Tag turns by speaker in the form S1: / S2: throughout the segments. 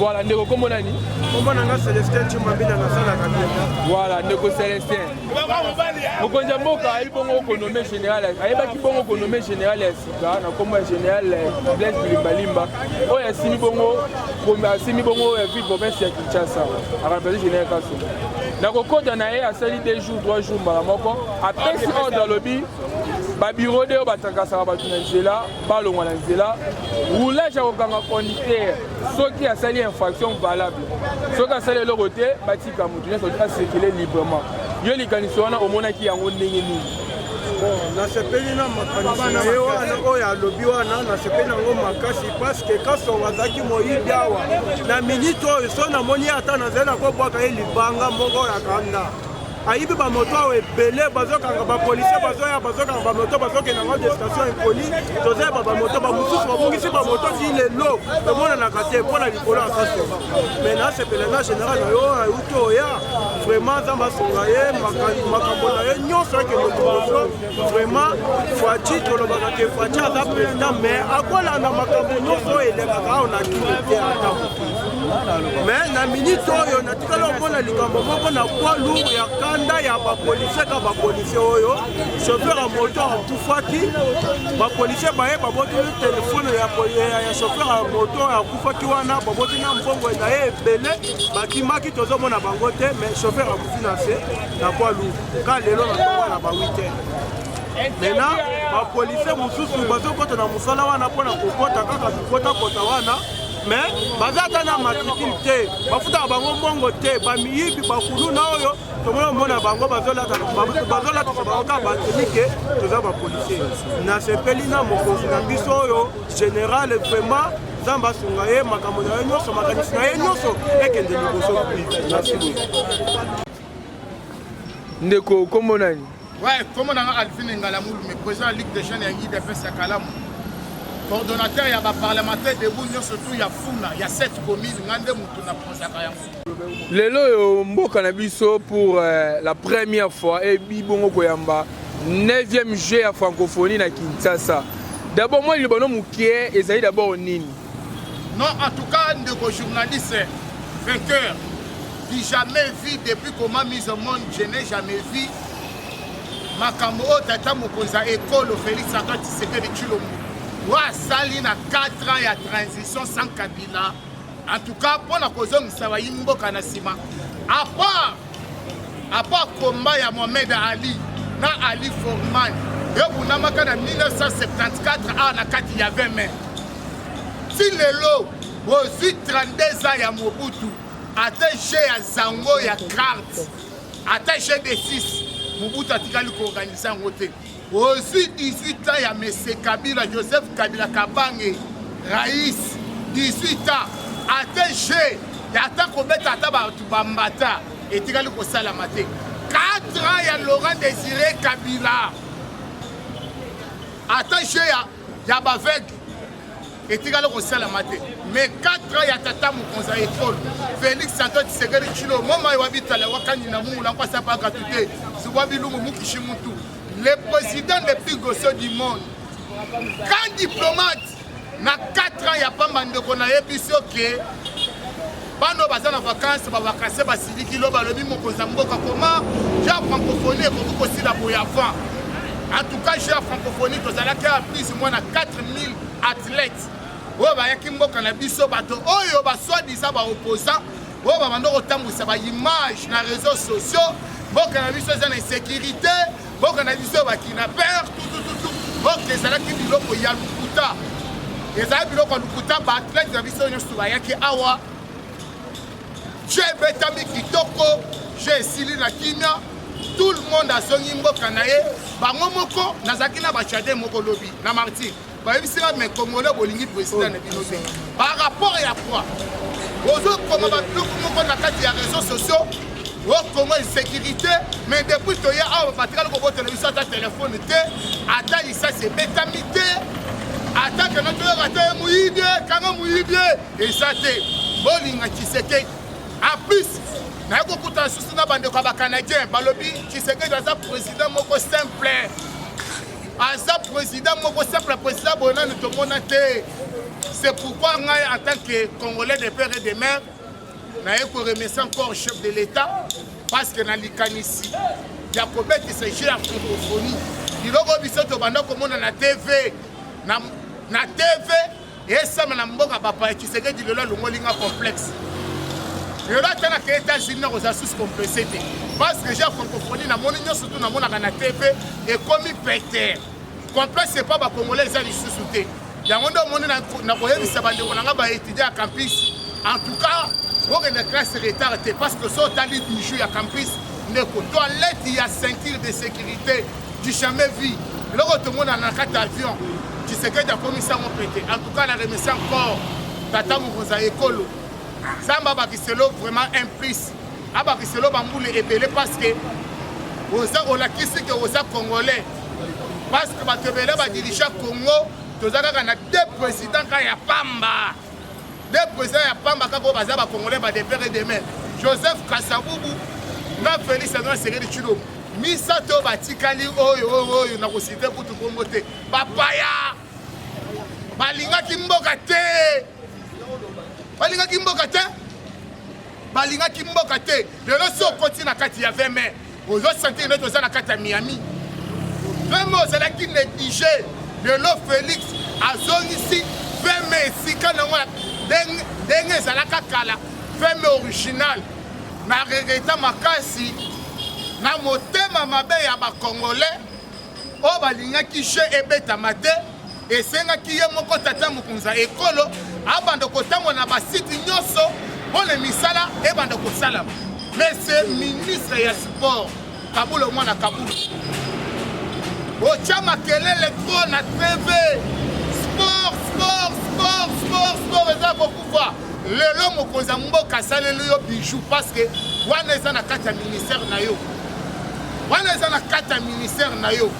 S1: Voilà, ndeko, kombo nani?
S2: Kombo na nga Celestin Tshimbambila, nasalaka bien.
S1: Voilà, ndeko Celestin. Mokonzi ya mboka ayebi bongo konommer général, ayebaki bongo konommer général ya sika na nkombo ya général Blaise Bilimbalimba, oyo asimi bongo ya ville province ya Kinshasa, aremplace général Kasongo. Na kokota na ye, asali 2 jours, 3 jours, mbala moko apesi ordre, alobi babureau de oyo batrakasaka bato na nzela balongwa na nzela, roulage ya kokanga conducteur soki asali infraction valable, soki asali eloko te, batika motu nyonso acircule librement. Yo, likanisi wana omonaki yango ndenge nini?
S2: Bon, nasepeli na makanisi na ye wana oyo alobi wana, nasepeli yango makasi parce que Kasongo azalaki moyibi. Awa na minute oyo, so namoni ye, ata nazali na kobwaka ye libanga moko ya kanda. Ayibi bamoto awa ebele, bazokanga bapolisier, bazoya, bazokanga bamoto, bazokende yango destination inconnue. Tozoyeba bamoto bamosusu babongisi bamoto ti lelo emonanaka te mpo na likolo ya Kasongo. Mais nasepela na général na yo auti oya. Vraiment, Nzambe asunga ye, makambo na ye nyonso akende liboso. Vraiment, Fatshi, tolobaka ke Fatshi aza président, mais akolanda makambo nyonso oyo elekaka awa na Kini te, ata moke. Mais na minute oyo, natikali omona likambo moko na poids lourd ya kanda ya bapolisier, ka bapolisier oyo, chauffeur ya moto akufaki, bapolisier baye, babotoli telefone ya chauffeur ya moto oyo akufaki wana, babotoli na mbongo na ye ebele, bakimaki, tozomona bango te. Mais chauffeur akufi na se na poids lourd ka lelo na ntongo na ba 8 heures. Maintenant, bapolisier mosusu bazokɔta na mosala wana mpona kokɔta kaka bikotakota wana, mais baza ata na matricule te, bafutaka bango mbongo te, bamiyibi, bakuluna oyo tomona omona bango bazolatisa bango kaka batenue ke toza bapolisier. Nasepeli na mokonzi na biso oyo général. Vraiment, Nzambe asunga ye, makambo na ye nyonso, makanisi na ye nyonso ekende liboso. Merci beaucoup.
S1: Ndeko, kombo nani?
S3: Ouais, kombo na nga Alvin Ngala Mulume, président ya Ligue des jeunes ya UDPS ya Kalamu, coordonnateur ya baparlementaire debout nyonso tu ya Funa ya 7 commune. Nga nde motu nakonzaka yango.
S1: Lelo oyo, mboka na biso, pour la première fois, ebi bongo koyamba 9e jeu ya francophonie na Kinshasa. D'abord, mwa liloba no moke ezali d'abord nini?
S3: Non, en tout cas, ndeko journaliste, vainqueur du jamais vu. Depuis comment mise au monde, je n'ai jamais vu makambo oyo tata mokonzi ya ekolo Félix Antoine Tshisekedi Tshilombo oyo asali na 4 ans ya transition sans Kabila. En tout cas, mpona kozongisa bayi mboka na nsima, à part combat ya Mohamed Ali na Ali Forman ebundamaka na 1974 awa na kati ya 20 mai, ti lelo bozwi 32 ans ya Mobutu, ata jeu ya zango ya carte, ata jeu de 6, Mobutu atikali koorganiser yango te. Ozwi 18 ans ya Mese Kabila, Joseph Kabila Kabange rais, 18 ans, ata jeu, ata kobeta ata bato bambata etikali kosalama te. 4 ans ya Laurent Désiré Kabila, ata jeu ya baaveugle etikali kosalama te. Mais 4 ans ya tata mokonzi ya ekolo Félix Antoine Tshisekedi Tshilombo, moma wa bitala wakani na mungula nkwasa pakatu te zubwa bilungu mukishi mutu, le président le plus gosseux du monde, grand diplomate, na 4 ans ya pamba. Ndeko, nayebi biso ke bana oyo baza na vacance, bavacances basiliki lo, balobi mokonzi ya mboka, koma jeu ya francophonie ekoki kosila boye avant. En tout cas, jeu ya francophonie, tozalaki ya plus moins na 4000 athlètes oyo bayaki mboka na biso. Bato oyo basoi-disant baopposant oyo babanda kotambwisa baimage na réseaux sociaux, mboka na biso eza na insécurité, mboka na biso bakidnapper, tutututu, oyo ezalaki biloko ya lokuta, ezalaki biloko ya lokuta. Baathlète na biso nyonso bayaki awa, jeu ebetami kitoko, jeu esili na kimia, tout le monde azongi mboka na ye bango moko. Nazalaki na bachade moko lobi na Martyr, bayebisi nga: "Mais Congolais, bolingi président na bino te par rapport ya quoi? Bozokoma babiloko moko na kati ya réseaux sociaux o Congo insécurité, mais depuis toya awa, batikali kobotela biso ata telefone te, ata lisasi ebetami te, ata kena toyoka te moyibi, kanga moyibi eza te. Bolinga Tshisekedi." En plus, naye kokutana susu na bandeko ya bacanadien, balobi Tshisekedi aza président moko simple, aza président moko simple, président boye nanu tomona te. C'est pourquoi ngai en tant que Congolais de père et de mère, naye koremercier encore chef de l'État parce que na likanisi ya kobetisa jeu ya francophonie, biloko biso tobanda komona na TV, na TV esama na mboka bapaya, Tshisekedi lelo alongoli nga complexe. Lelo ata na ke États-Unis nakozala susu complexe te, parce que jeu ya francophonie namoni nyonso tu namonaka na TV ekomi pete. Complexe epa bacongolais eza lisusu te. Yango nde omoni nakoyebisa bandeko na nga baétudiant ya campus, en tout cas bokende classe retard te, parce que so otali bijou ya campus, ndeko, toilette ya ceinture de sécurité du jamais vu, eloko tomona na kati ya avion, Tshisekedi akomisi yango pete. En tout cas na remercie encore tata mokonzi ya ekolo. Nzambe abakiselo vraiment un plus, abakiselo bambula ebele, parce que oza olakisi ke oza Congolais, parce que bato ebele badirige Congo, toza kaka na deux président kaka ya pamba, deux président ya pamba kaka oyo baza bacongolais ba de père et de mère, Joseph Kasavubu na Félix Antoine Tshisekedi Tshilombo. Misato oyo batikali oyo oyo oyo nakosite kutu kombo te, bapaya balingaki mboka te, balingaki mboka te, balingaki mboka te. Lelo so okoti na kati ya 20 mai, ozosentir neti oza na kati ya Miami. 20 mai ozalaki négligé, lelo Félix azongisi 20 mai esika nango ndenge ezalaka kala, 20 mai original. Na regretter makasi na motema mabe ya bacongolais oyo balingaki jeu ebetama te. Esengaki ye moko tata mokonzi ya ekolo abanda kotambola na basite nyonso mpona misala ebanda kosalama. Mais ministre ya sport Kabulo, mwana Kabulo, otya makelele trop na TV, sport, sport, sport, sport, sport eza kokufa. Lelo mokonzi ya mboka asaleli yo bijou, parce que wana eza na kati ya ministère na yo, wana eza na kati ya ministère na yo.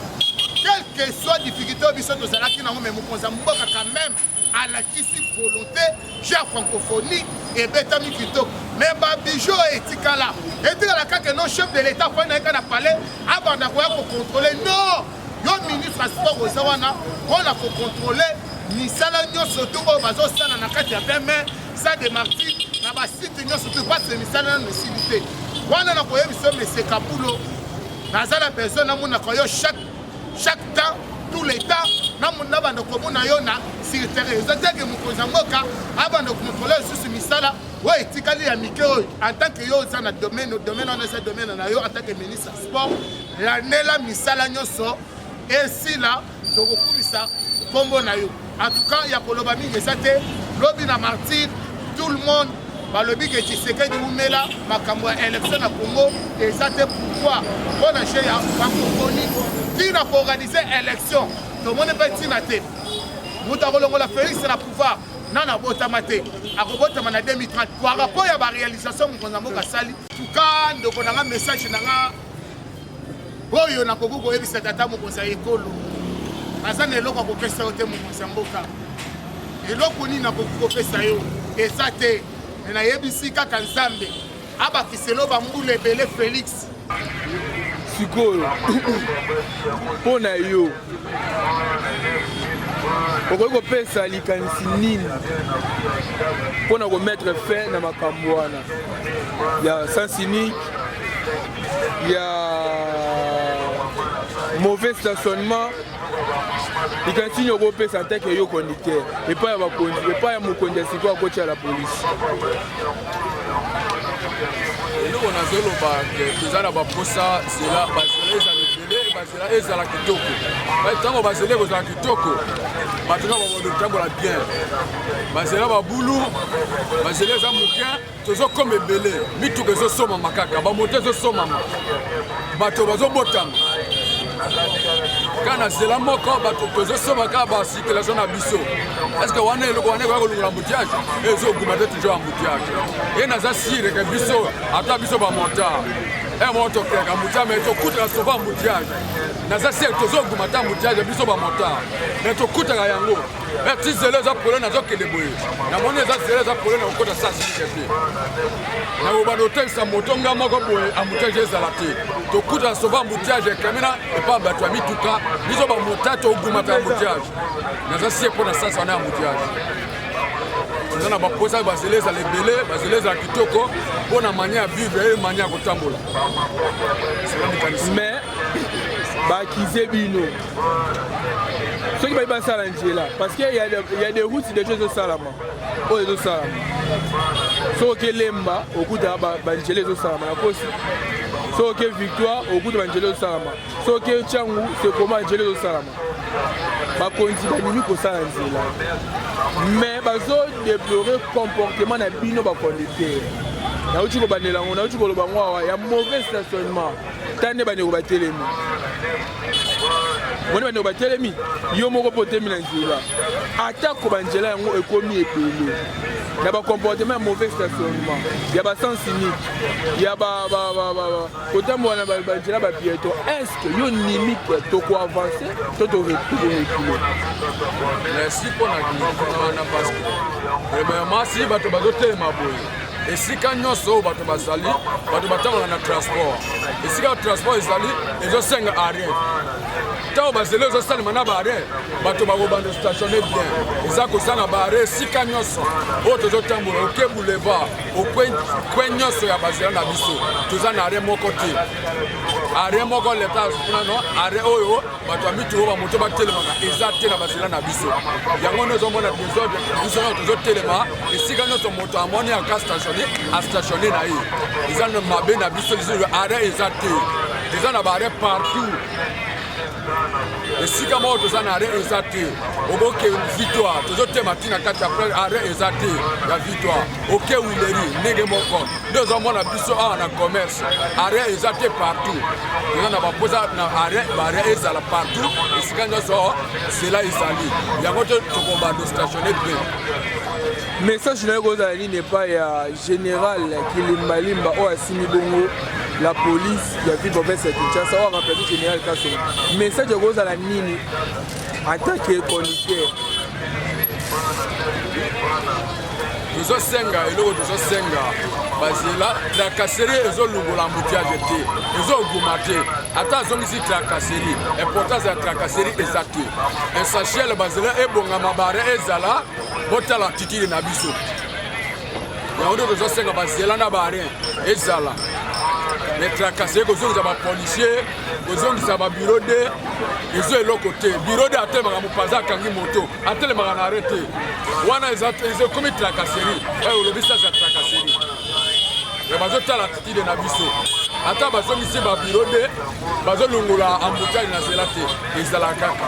S3: Quelle que soit difficulté oyo biso tozalaki nango, mais mokonzi ya mboka quand même alakisi volonté, jeu ya francophonie ebetami kitoko. Mais babijou oyo etikala, etikala kaka no chef de l'État fai nayeka na palais abanda koya kocontrôler. Non, yo ministre ya sport oza wana mpona kocontrôler misala nyonso tu oyo bazosala na kati ya 20 mai, Stade des Martyrs, na basite nyonso tu, parce misala nano esili te. Wana na koyebisa yo, monsieur Kabulo, naza na besoin namonaka yo chaque temps, tout le temps, nabanda komona yo na sur terrain. Eza teke mokonzi ya mboka abanda kocontrôler lisusu misala oyo etikali ya mike oyo. En tant que yo oza na domaine wana, eza domaine na yo en tant que ministre ya sport, landela misala nyonso esila, tokokumisa nkombo na yo. En tout cas ya koloba mingi eza te. Lobi na Martyr, tout le monde balobi ke Tshisekedi umela. Makambo ya élection na Congo eza te. Pourquoi? Mpo na jeu ya francophonie. Ntina koorganiser élection tomoni mpe ntina te. Moto akolongola Félix na pouvoir nana abotama te, akobotama na 2030 par rapport ya baréalisation mokonzi ya mboka asali. Tuka ndeko na nga, message na nga oyo nakoki koyebisa tata mokonzi ya ekolo, naza na eloko ya kopesa yo te. Mokonzi ya mboka, eloko nini nakoki kopesa yo eza te, me nayebisi kaka Nzambe abakiselo bambula ebele, Félix.
S1: Sikoyo mpo na yo, okoki kopesa likanisi nini mpo na komettre fin na makambo wana ya sens unique, ya mauvais stationnement? Likanisi nini okopesa en tant que yo conducteur epai ya bakonzi, epai ya mokonzi ya sikoyo akotia la polise?
S4: Eloko nazoloba, toza na baposa zela, bazela ezala ebele, bazela ezala kitoko. Ntango bazela ekozala kitoko, bato na bakotambola bien. Bazela babulu, bazela eza moke, tozokoma ebele, mituka ezosomama kaka, bamoto ezosomama, bato bazobotama kaka na nzela moko, bato tozosoma kaka bacirculation na biso. Est-ce wana eloko wana ekoya kolongola embouteillage? Ezoguma te, toujours embouteillage. E naza sûr ke biso, ata biso bamotard e moko tokeka embouteillage, mais tokutaka souvent embouteillage. Naza sûr tozoguma ta embouteillage, biso bamotard, mais tokutaka yango. Ti zelo eza pole, nazokende boye, namoni eza zelo eza pole, na kokota sens unique te, nakobanda kotelisa moto nga moko boye, embouteillage ezala te. Tokutana souvent embouteillage ekamena epa bato ya mituka, biso bamotard togumata embouteillage. Naza sûr mpo na sens wana ya embouteillage. Toza na baposa bazela ezala ebele, bazela ezala kitoko mpo na manière ya vivre e manière ya kotambola.
S1: Mais bakize bino soki bayi basala nzela parce que ya des routes déjà ezosalama oyo ezosalama soki oke lemba okuta banzela ezosalama na kosi soki oke victoire okuta banzela ezosalama soki oke tshangu sekoma nzela ezosalama bakonzi balingi kosala nzela mais bazodeplore comportement na bino baconducteur. Nauti kobandela yango, nauti koloba yango awa ya mauvais stationnement. Ta nde bandeko batelemi, moni bandeko batelemi, yo moko mpo otemi na nzela, atako banzela yango ekomi ebele na bacomportement ya mauvais stationnement, ya basens unique, ya kotambola na banzela bapieton. Est ce que yo ndimi ke tokoavance to tokorekule?
S4: Merci mpo na wana, parce que premièrement si bato bazotelema boye esika nyonso oyo bato bazali, bato batambola na transport, esika transport ezali ezosenga arrêt. Ntango bazela ezosalema na baarrêt, bato bakobanda stationne bien. Eza kozanga baarrêt esika nyonso oyo tozotambola. Oke boulevard, okwe nyonso ya bazela na biso, toza na arrêt moko te, arrêt moko leta kuna no arrêt oyo bato ya mituka, bamoto batelemaka eza te na bazela na biso. Yango nde ozomona désordre. Biso nyonso tozotelema esika nyonso moto amoni aka stationne, astationne na ye. Eza na mabe na biso lisusu, arrêt eza te. Eza na baarrêt partout, esika moko toza na arrêt eza te. Oboke Victoire, tozotema ntina kati ya arrêt eza te ya Victoire. Oke Huilerie, ndenge moko nde ozomona biso awa na commerce, arrêt eza te partout. Toza na baposa na arrêt, baarrêt ezala partout esika nyonso zela ezali. Yango te tokobanda stationne mpe.
S1: Message na yo kozala nini epai ya général Kilimbalimba oyo asimi bongo la police ya ville province ya Kinshasa, oyo aremplace général Kasongo? Message ekozala nini en tant que conducteur?
S4: Tozosenga eloko, tozosenga bazela. Tracasserie ezolungola embouteillage te, ezoguma te. Ata azongisi tracasserie, importance ya tracasserie eza te. Essentiel bazela ebongama, bare ezala. Botala attitude na biso. Yango nde tozosenga bazela na barin ezala. Mais tracasserie, kozongisa bapolicier, kozongisa babureau de, ezo eloko te. Bureau de atelemaka mopanza, akangi moto, atelemaka na arrêt te. Wana ezokomi tracasserie. Oyo olobi sasa tracasserie, bazotala attitude na biso. Ata bazongisi babureau de, bazolongola embouteillage na nzela te, ezala kaka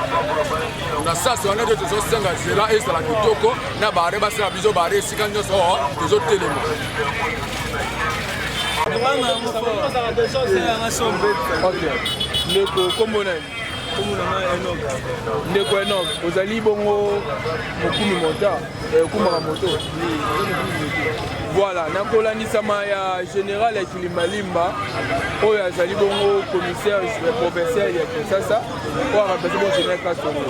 S4: na sasi wana. Nde tozosenga nzela ezala kitoko na bare, basala biso bare esika nyonso tozotelema.
S1: Ok, ndeko, kombo nani? Ndeko Enok, ozali bongo mokumi motard, okumbaka moto. Voilà, na kolandisama ya général ya Kilimbalimba oyo azali bongo commissaire provincial ya Kinshasa, oyo aremplace bongo général Kasongo,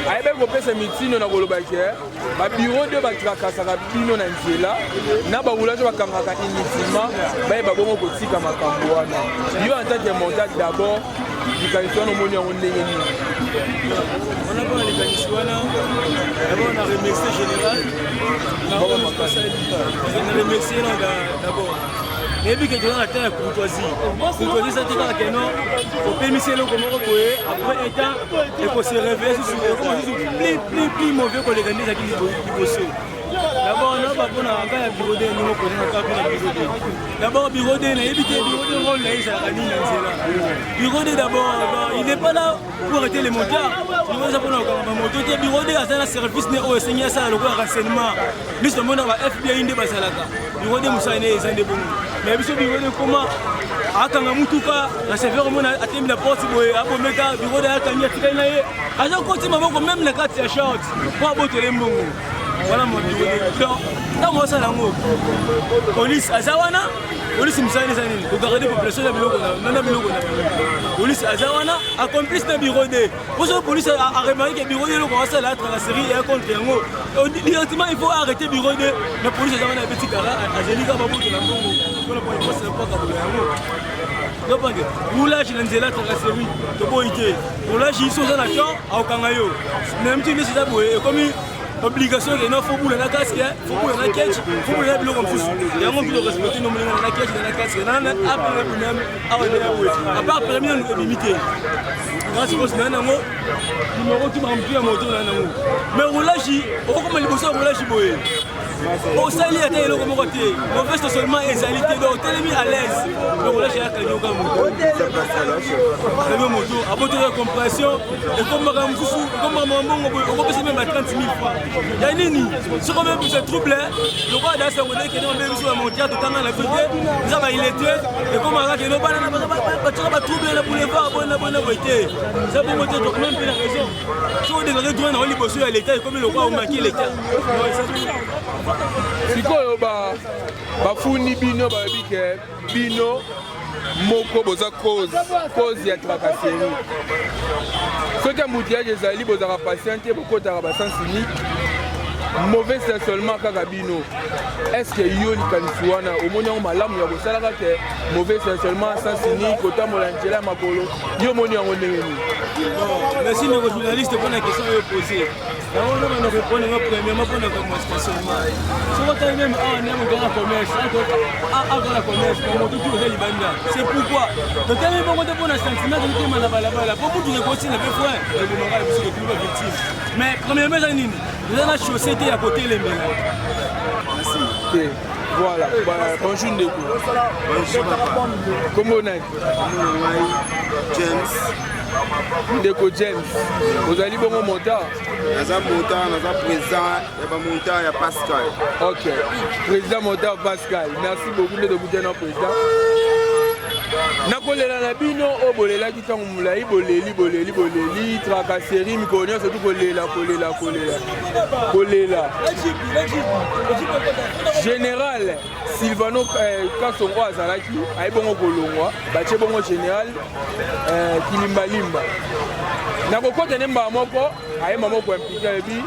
S1: ayebaki kopesa mitindo na koloba ke babureau de batrakasaka bino na nzela na baroulage, bakangaka inutilement, bayeba bongo kotika makambo wana. Yo en tant que motard d'abord, likanisi wana omoni yango ndenge nini?
S5: Wana mpona likanisi wana, d'abord na remercier général, na remercier na d'abord. Nayebi ke toza na temps ya courtoisie. Courtoisie eza te kaka keno opemisi eloko moko boye, après un temps ekose réveille susu, ekoma susu plus plus plus mauvais koleka nde ezalaki liboso. D'abord na mpona ka ya bureau de ndenge okozana kaka mpona bureau de, d'abord bureau de, nayebi te bureau de rôle na ye ezalaka nini na nzela. Bureau de d'abord, il n'est pas là pour arrêter les motards. Bureau eza mpona kokanga bamoto te. Bureau de aza na service ne oyo esengi asala lokola renseignement. Biso tomona ba FBI nde bazalaka. Bureau de mosala ne eza nde bongo, mais biso bureau de koma akanga mutuka, receveur omona atemi na porte boye, abomeka. Bureau de akangi, atikali na ye, aza koti maboko même na kati ya short po abotole mbongo wana. Mo bureau de, donc ntango osala yango, police aza wana. Polisi mosala eza nini? Kogarde population na biloko na biloko na bango. Polisi aza wana acomplice na bureau de. Poso police aremarque ke bureau de eloko asala tracasserie ya contre yango, directement il faut arrêter bureau de. Mais police aza wana, abeti kara, azali kaka babotola mbongo mpona pona yango. Topange roulage na nzela, tracasserie toboyi te. Roulage iso oza na temps, akokanga yo. Na miti nyonso eza boye, ekomi. Obligation ke non, faut bula na casque, faut bula na ketch, faut bula na biloko mosusu. Yango mpe respecte no moninga na ketch na casque. Na na après na bula awa nde boye. À part permis nanu ebimi te. Grâce cause na nango numéro tout makambo ya moto na nango. Mais roulage okokoma liboso ya roulage boye. Osali ata eloko moko te. Mauvais stationnement ezali te donc otelemi à l'aise. Donc roulage eyaka yoka moto. Akangi moto abotoka compréhension ekomaka mosusu ekomaka mambongo boye okopesa meme ba 30 000 francs ya nini soki omebisa trouble lokola dasango nde kende omebi biso bamontia totanga na biso te eza baillettre ekomaka kende bana batiaka batrouble na boulevard boye na boye na boye te eza bongo te tokomeme mpe na raison soki odekake droit na yo liboso ya leta ekomi lokola omaki leta.
S1: Sikoyo bafundi bino balobi ke bino moko boza cause cause ya tracasserie. Soki embouteillage ezali, bozalaka patient te, bokotaka basens unique, mauvais stationnement kaka bino. Est ce que yo likanisi wana omoni yango malamu ya kosalaka ke mauvais stationnement, sens unique, kotambola nzela ya makolo, yo omoni yango ndenge nini?
S5: Merci ndeko journaliste mpona question oyo pose. Yango nde banda kopona ngo premièrement mpona stationnement. Soki otali meme awa nde moto na commerce, awa na commerce na moto tu oza libanda. C'est pourquoi totelemi bongo te mpona sentiment tokotema na balabala mpo mutuka ekotina mpe frein ebomaka ya biso tokimi bavictime. Mais premièrement eza nini? Eza na chaussée te ya kotelemela.
S1: Te voilà. Bonjour ndeko.
S6: Bonjour papa.
S1: Kombo nani?
S6: Kombo na ngai James.
S1: Ndeko James, ozali bongo motard?
S6: Naza motard, naza président ya bamotard ya Pascal.
S1: Ok, président motard Pascal, merci beaucoup nde tokutana na président. Nakolela na bino oyo bolelaki ntango molai, boleli boleli boleli tracasserie mikolo nyonso tu kolela kolela kolela kolela. Général Silvano Kasongo azalaki aye bongo kolongwa, batie bongo général Kilimbalimba. Nakokota nde mbala moko aye mama koimplike, ayebi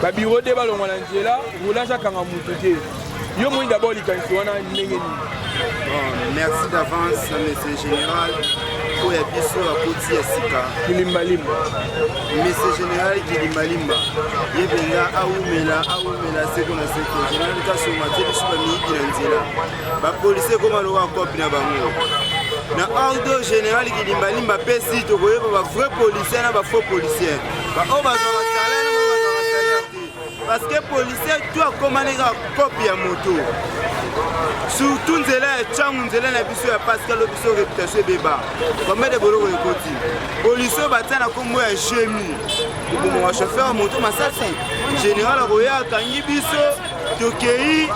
S1: babiro de balongwa na nzela, roulage akanga motu te. Yo moni d'abord likanisi wana ndenge nini?
S6: Bon, merci d'avance monsieur général oyo ya biso akoti ya sika
S1: Kilimbalimba.
S6: Monsieur général Kilimbalimba ye mpenza awumela awumela seko na seko. Général Kasongo atie biso bamiyibi na nzela, bapolisier ekoma lokola kope na bango. Na ordre général Kilimbalimba apesi, tokoyeba ba vrai policier na ba faux policier, baoyo bazwaka salaire na baoyo bazwaka salaire te, parce que policier tout akomani kaka kope ya moto, surtout nzela ya Tshangu, nzela na biso ya Pascal, oyo biso réputation ebeba. Combien de boloko ekoti policier oyo batia na nkombo ya Gemi kobomaka chauffeur ya moto masasi. Général akoya akangi biso, tokei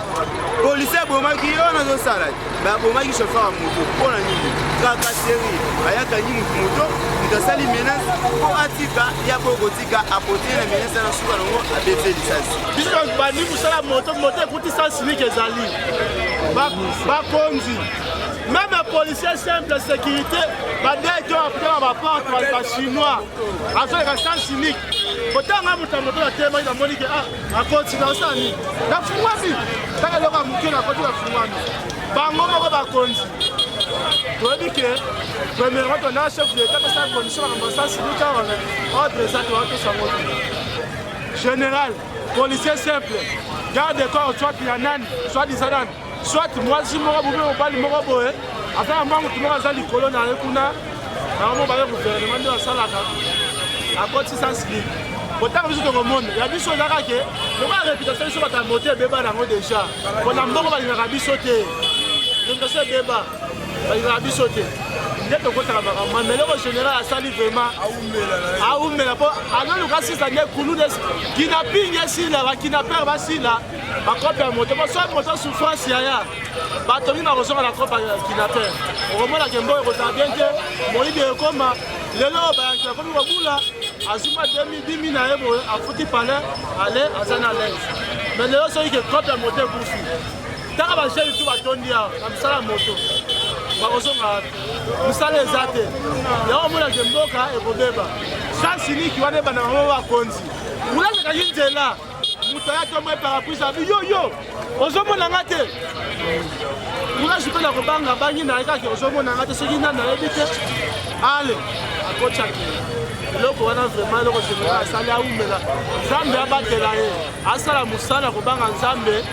S6: policier abomaki yo wana azosala, babomaki chauffeur ya moto mpo na nini? Tracasserie, ayakangi motu moto, moto asali menace mpo atika ya boyo kotika, akotie na menace na suka nango abeti lisasi.
S3: Biso bandi kosala moto, moto ekuti sens unique ezali bakonzi, même policier simple sécurité badete oyo akuta na baporte bachinois azoleka sens unique. Kotanga moto ya moto natelemaki, namoni ke akoti na osala nini, nafungwami kaka eloko ya moke, nakoti nafungwami. Bango moko bakonzi toyebi ke premièrement tona chef de l'état apesa condition makambo ya sens unique awa, ordre eza te, watosango te. Général, policier simple, garde corps, soit ya nani, soit disant nani, soit mwasi moko bobe, mobali moko boye aza na mwa motu moko aza likolo na ye kuna, bango baye gouvernement nde basalaka akoti sens unique. Kotanga biso tokomona ya biso ezaka ke lokola réputation biso bato ya moto ebeba nango déjà, mpona mbongo balingaka biso te, réputation ebeba, balingaka biso te, nde tokotaka makambo. Mais eloko général asali vraiment, aumela mpo azoluka sisa nde kulu kidnapping esila, bakidnapper basila, bakope ya moto po so moto souffrance yaya bato mingi bakozonga na kope ya kidnapper. Okomona ke mbongo ekozala bien te, moyibi ekoma lelo bayanki bakomi kobula, azwi mwa 2000 na ye boye, afuti palais ale aza na l'aise. Mais lelo soki ke kope ya moto ekufi, taka bajeune tu batondi awa na mosala ya moto bakozonga, mosala eza te. Yango omonake mboka ekobeba. Sens unique wana ebanda bango bakonzi, roulage ekangi nzela, moto aya tombo parapluie abi yo yo ozomona nga te, roulage mpe na kobanga bangi na ye kaka ozomona nga te, soki nani nayebi te, ale akoti akei.
S7: Eloko wana vraiment eloko général asali, awumela, Nzambe abatela ye, asala mosala kobanga Nzambe,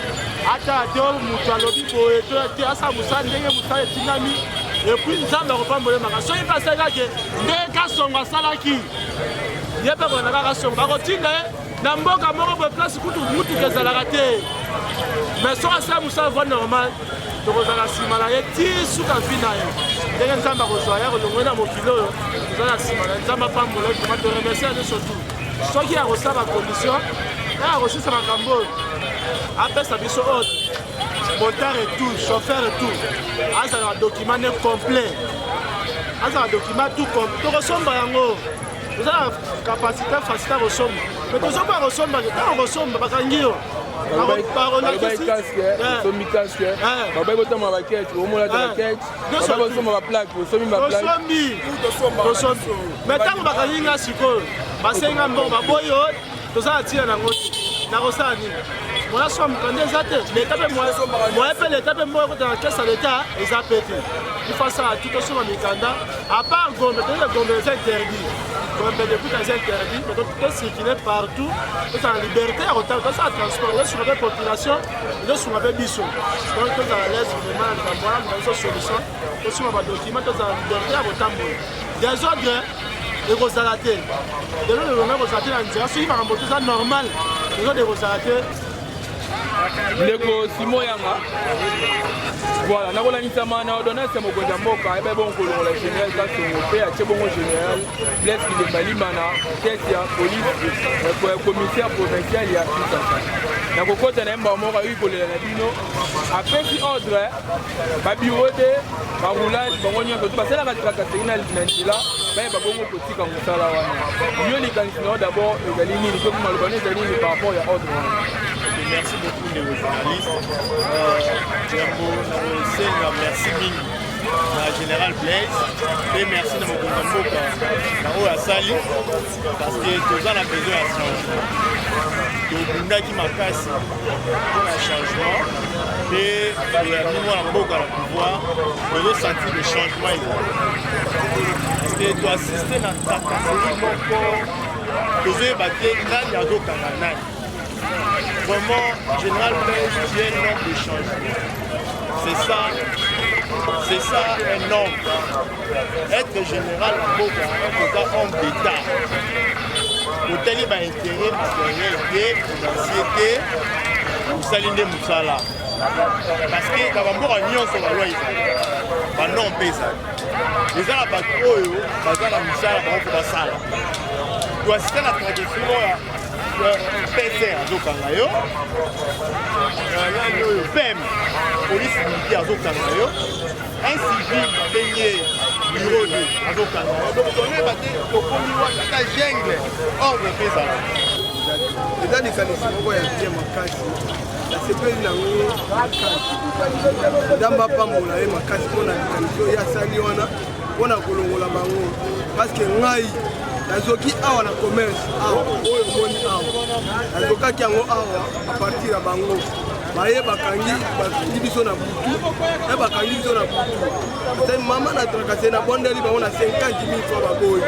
S7: ata te moto alobi boye to te, asala mosala ndenge mosala etindami, et puis Nzambe akopambola ye makasi. Soki mpe asali kake ndenge Kasongo asalaki, ye mpe akolanda kaka Kasongo, bakotinda ye na mboka moko boye, place kutu mutuka ezalaka te. Mais soki asala mosala voie normal, tokozala nsima na ye ti suka vie na ye, ndenge Nzambe akozwa ye akolongwe na mokili oyo, toza na nsima na ye. Nzambe apambola ye vraiment. Toremercie ye surtout soki akosala bacondition ya akosisa makambo oyo, apesa biso ordre, motard et tout, chauffeur et tout, azala na document ne complet, azala document tout, tokosomba yango. Toza na capacité facilité ya kosomba, mais tozoboya kosomba. Ntango kosomba, bakangi yo.
S1: Balobaki casque, osombi casque. Babaki kotamba bakete, omolata bakete. Babaki kosomba baplaque, osombi baplaque.
S7: Tosombi, tosombi, mais ntango bakangi nga sikoyo, basengi nga mbongo, baboyi yo, toza na ntina nango te. Nakosala nini? Moya swa mokanda eza te, leta mpe moye mpe leta mpe moko ekota na caisse ya leta eza mpe te. Il faut asala tu tosomba mikanda. À part Gombe, toyeba Gombe eza interdit, Gombe depuis eza interdit, mais tocircule partout, tozala liberté ya kotala, tosala transport, ezosunga mpe population, ezosunga mpe biso. Donc tozala l'aise vraiment na likambo wana, luka biso solution, tosomba badocument, tozala liberté ya kotambola. Désordre ekozala te, désordre elonga ekozala te na nzela soki makambo to eza normal, désordre ekozala te.
S1: Ndeko Simon Yanga, voilà, nakolandisama na ordonnance ya mokonzi ya mboka ayeba bongo kolongola général Kasongo mpe atie bongo général Blaise Kilembalima na tete ya police, commissaire provincial ya Kinshasa. Nakokɔta na ye mbala moko, ayoki kolela na bino, apesi ordre babureau de baroulage, bango nyonso to basalaka tracasserie na nzela, bayeba bongo kotika mosala wana. Yo, likanisi na yo d'abord ezali nini, to maloba no ezali nini par rapport ya ordre wana?
S8: Merci beaucoup, ndeko journaliste. Jambo, nakosenga merci mingi na général Blaise mpe merci na mokonzi ya mboka na oyo asali, parce que toza na besoin ya changement. Tobundaki makasi mpona changement mpe toyambi mwana mboka na pouvoir, tozosentir le changement ezali, parce que toassiste na tracasserie moko, tozoyeba te nani azokanga nani. Vraiment, général Blaise, tu es un homme de changement. C'est ça, c'est ça un homme. Être général na mboka, oza homme d'état, otali baintérêt matériel te, financier te, osali nde mosala, parce que na bamboka nyonso baloi ezali, banorme mpe ezali, eza na bato oyo baza na misala bango mpo basala. Toasiste na tracasserie oyo, PCR azokanga yo, nani oyo, PM, police militaire azokanga yo, un civil babengi ye bureau de azokanga yo. Donc toyeba te tokomi wapi, ata jungle, ordre mpe ezala.
S2: Eza likanisi moko ya bien makasi, nasepeli nango makasi. Nzambe apambola ye makasi mpona likanisi oyo asali wana mpona kolongola bango, parce que ngai nazoki awa na commerce awa oyo omoni awa, nazokaki yango awa à partir ya bango baye bakangi, bakangi biso na butu e bakangi biso na butu te. Mama na tracasser, na bondeli bango na 50 000 fois, baboyi.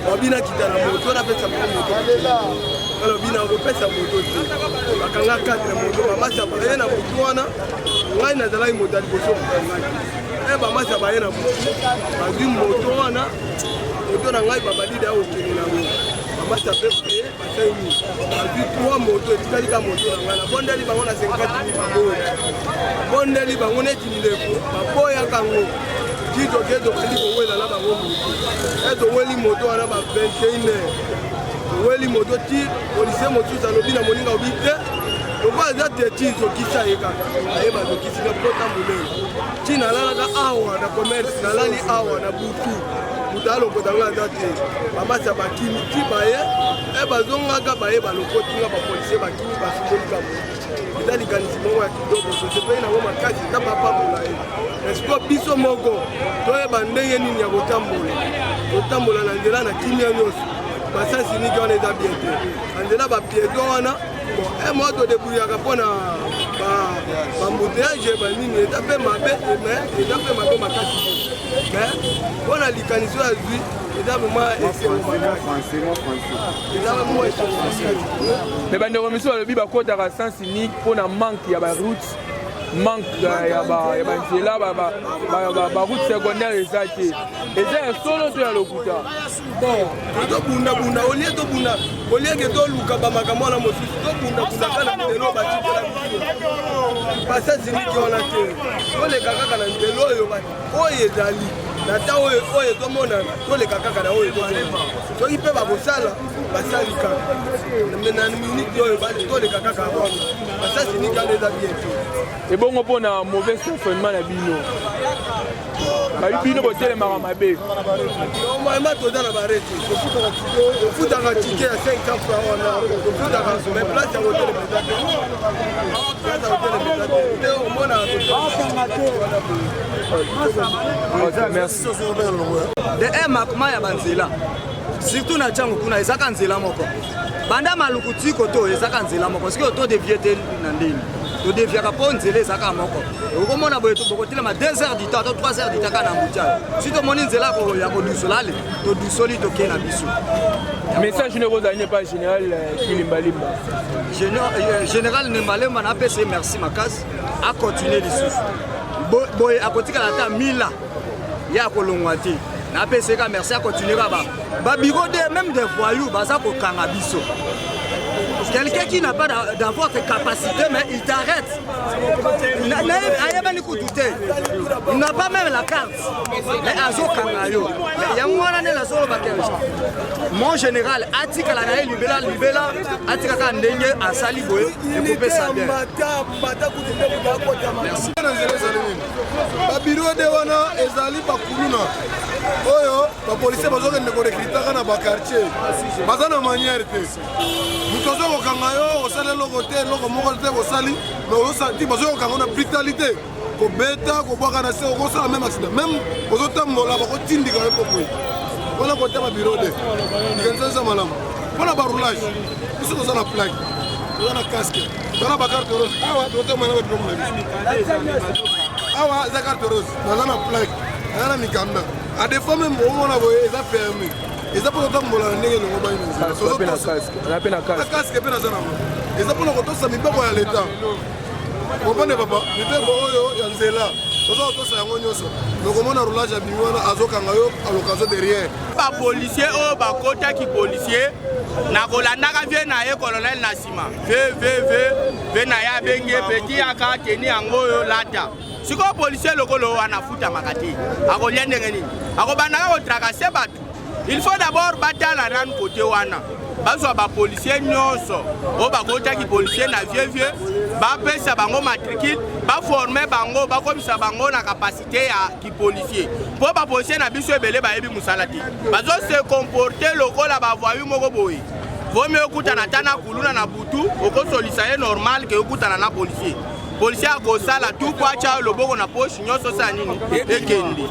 S2: Babina kita na moto, napesa bango moto, alobi na kopesa moto te. Bakanga 4 moto, bamasa baye na butu wana. Ngai nazalaki moto ya liboso bakangaki e bamasa baye na butu, bazwi moto wana, moto na ngai, babalide ya kokende nango. Bamasa mpe baye, basali bazwi 3 moto, etikali ka moto na ngai. Nabondeli bango na 50 000, baboyi. Bondeli bango neti ndeko, baboyaka yango. Ti toke, tobandi kowela na bango moto e toweli moto wana ba 21 heures, toweli moto ti policier mosusu alobi na moninga, obi te, lokola aza teti, zokisa ye kaka. Ayeba zokisika pota monene ti nalalaka awa na commerce, nalali awa na butu, moto alokota nga aza te. Bamasa bakimi ti baye e bazongaka, baye balokoti nga, bapolicier bakimi, basundolika moto. Eza likanisi moko ya kitoko, tosepeli nango makasi, ata bapambola ye. Esiko biso moko toyeba ndenge nini ya kotambola, kotambola na nzela na kimia nyonso. Basasi niki wana eza bien te, banzela bapiéton wana. Bon, un mois todebrouillaka mpo na baembouteillage banini, eza mpe mabe, mais eza mpe mabe makasi te. Mais mpo na likanisi oyo azwi, eza vraiment esengo makasi, eza vraiment esengo makasi.
S1: Mais bandeko misusu balobi bakotaka sens unique mpo na manque ya baroute, manque ya banzela, baroute secondaire eza te. Eza ya solo to ya lokuta?
S2: Bon, tobundabunda au lieu tobunda, au lieu que toluka bamakambo wana mosusu, tobundabunda kaka na nzela oyo batikela biso, basasi niki wana te. Toleka kaka na nzela oyo oyo ezali na ta oyo oyo ezomonana, toleka kaka na oyo ezomonana. Soki mpe bakosala, basali kaka, mais na minute oyo toleka kaka wana, basasi niki wana eza bien te.
S1: Ebongo mpona mauvais stationnement na bino, babi bino botelemaka mabe?
S2: Normalement toza na barete, tofutaka ticket ya 500 franc wana tofutaka, mais place ya kotelema eza te, place ya kotelema eza te nde omonaka.
S1: Merci.
S9: De un manquement ya banzela, surtout na ntango kuna ezaka nzela moko banda Maluku ti koto, ezaka nzela moko. Soki todévier te na ndeni todéviaka mpo nzela ezaka moko, okomona boye bokotelema 2 heures du temps to 3 heures du temps kaka na embouteillage. Si tomoni nzela ya kodusola, ale todusoli, tokei na biso.
S1: Message nde kozali ne pas général Kilimbalimba?
S9: Général Nembalemba, napesa ye merci makasi. Acontinue lisusu boye, akotikala ata mila ye akolongwa te. Napesa ye ka merci, acontinue kaka. Babureau de même des voyous baza kokanga biso. Quelqu'un qui n'a pas d'avoir cette capacité, mais il t'arrête, ayebani kutu te, il n'a pas même la carte, mais azokanga yo. Yango wana nde nazoloba ke mon général atikala na ye libela libela, atikaka ndenge asali boye, ekopesa bien. Merci.
S10: Na nzela ezali nini? Babureau de wana ezali bakuluna oyo bapolisier bazokende korecrutaka na baquartier, baza na manière te. Moto aza kokanga yo, osali eloko te, eloko moko te kosali, mais bazoki kokanga yo na brutalité, kobeta, kobwaka na se, okosala même accident, même ozotambola bakotindika yo. Mpo boye wana kota babureau de likanisa eza malamu mpona baroulage. Biso toza na plaque, toza na casque, toza na bacarte rose. Awa tozotambola na babiloko na biso. Awa eza carte rose, naza na plaque, naza na mikanda. À défaut même omona boye eza permis, eza mpo totambola na ndenge elongo bai
S1: na
S10: nzela. Casque mpe naza nango, eza mpona kotosa mibeko ya leta. Comprendre papa, mibeko oyo ya nzela toza kotosa yango nyonso. Nokomona roulage abimi wana, azokanga yo à l'occasion derrière.
S11: Bapolisier oyo bakotaki policier na kolandaka vieux na ye colonel na nsima, vvv ve na ye abengi ye petit, yaka, tenue yango oyo lata. Sikoyo policier lokolo wana afutamaka te, akolia ndenge nini? Akobandaka kotracasser bato. Il faut d'abord batala nanu kote wana, bazwa bapolisier nyonso oyo bakotaki policier na vieux vieux, bapesa bango matricule, baforme bango, bakomisa bango na capacité ya kipolisier, mpo bapolisier na biso ebele bayebi mosala te, bazose comporter lokola bavoyou moko boye. Vomi okutana ata na kuluna na butu, okosolisa ye normal ke okutana na policier. Policier akosala tout po atya loboko na poche, nyonso osala nini ekende.